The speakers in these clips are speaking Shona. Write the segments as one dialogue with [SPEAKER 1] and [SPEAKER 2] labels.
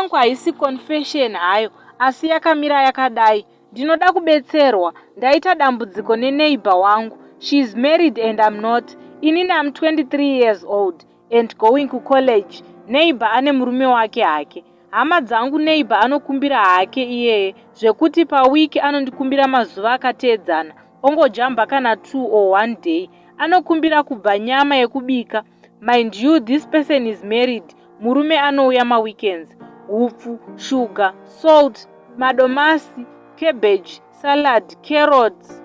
[SPEAKER 1] Yangu haisi confession hayo asi yakamira yakadai. Ndinoda kubetserwa. Ndaita dambudziko neneighbor wangu. She is married and I'm not. Inini I'm 23 years old and going kucollege. Neighbor ane murume wake hake. Hama dzangu neighbor anokumbira hake iyeye zvekuti pawiki anondikumbira mazuva akateedzana ongojamba kana 2 or 1 day. Anokumbira kubva nyama yekubika. Mind you this person is married. Murume anouya maweekends. Hupfu, sugar, salt, madomasi, cabbage, salad, carrots,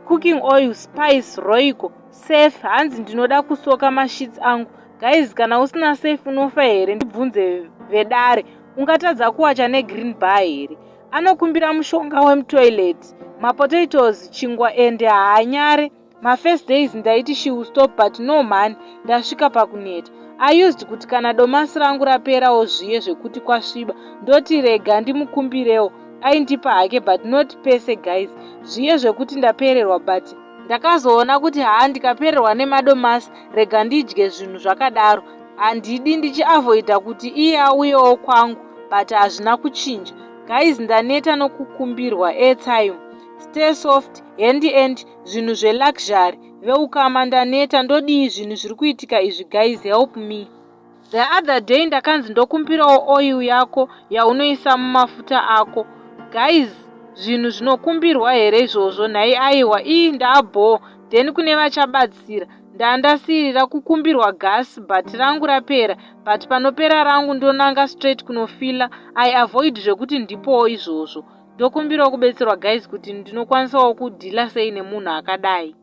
[SPEAKER 1] cooking oil, spice, royco, safe. Hanzi ndinoda kusoka masheets angu. Guys, kana usina safe unofa here? Ndibvunze vedare. Ungatadza kuwacha negreen bar here? Anokumbira mushonga wemutoilet, mapotatoes, chingwa ende haanyare. Mafirst days ndaiti she will stop but no man, ndasvika pakuneta. I used kuti kana domasi rangu raperawo zviye zvekuti kwasviba ndoti rega ndimukumbirewo. Aindipa hake but not pese guys. Zviye zvekuti ndapererwa but ndakazoona kuti haa ndikapererwa nemadomasi rega ndidye zvinhu zvakadaro. Handidi ndichiavoida kuti iye auyewo kwangu but hazvina kuchinja. Guys ndaneta nokukumbirwa airtime. Stay soft, handy and zvinhu zveluxury. Veukama ndaneta ndodii zvinhu zviri kuitika izvi guys help me. The other day ndakanzi ndokumbirawo oil yako yaunoisa mumafuta ako. Guys zvinhu zvinokumbirwa here izvozvo nhai aiwa ii ndabho then kune vachabatsira. Ndandasirira kukumbirwa gas but rangu rapera but panopera rangu ndonanga straight kunofila. I avoid zvekuti ndipowo izvozvo. Ndokumbirawo kubetserwa guys kuti ndinokwanisawo kudhila sei nemunhu akadai.